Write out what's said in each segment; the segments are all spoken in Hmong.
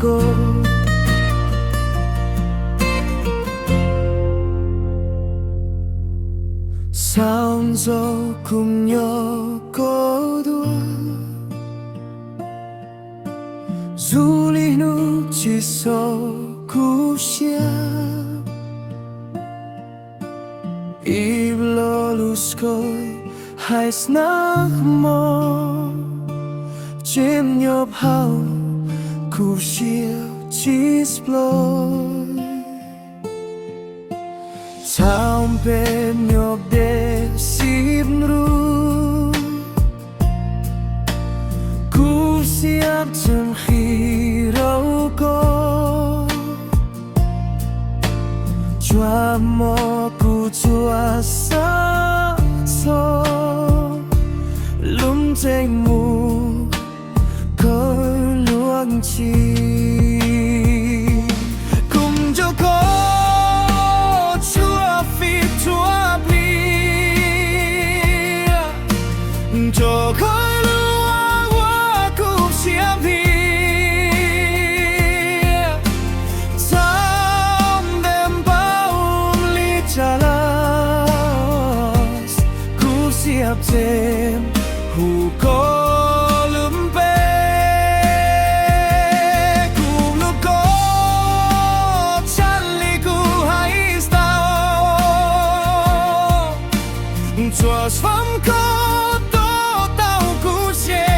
koj. Xav ntxov kuv nyob koj dua, zoo li hnub tsis xaus kuv siab. Ib lo lus skoj hais snag hmo, tseem nyob hauv kuv siab tsis ploj. Txham pem nyob deb xib nrub, kuv siab tseem qhib rau koj. Tsuas hmo kuv tsuas xav txog lub nceeg mus kawg luag ntsis. Kuv nco koj txhua fim txhua pliag, nco koj lub ua kuv siab pib. Txham ntev npaum li cas los kuv siab tseem hu koj lub npe. Kuv hlub koj tshaj li kuv hais tau, txhua fam koj tuaj tau kuv siab.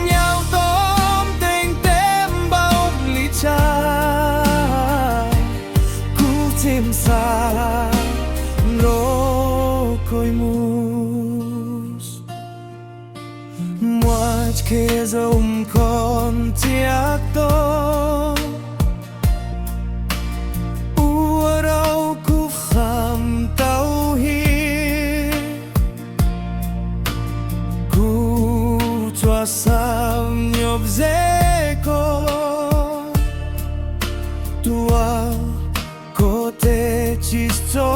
Nyob tom nteeg ntev npaum li cas kuv tseem xav nrog koj mus. Muaj kev zoo koj thiaj tau ua rau kuv qham tau hib. Kuv tsuas xav nyob ze koj, tuaj koj tej tsis txo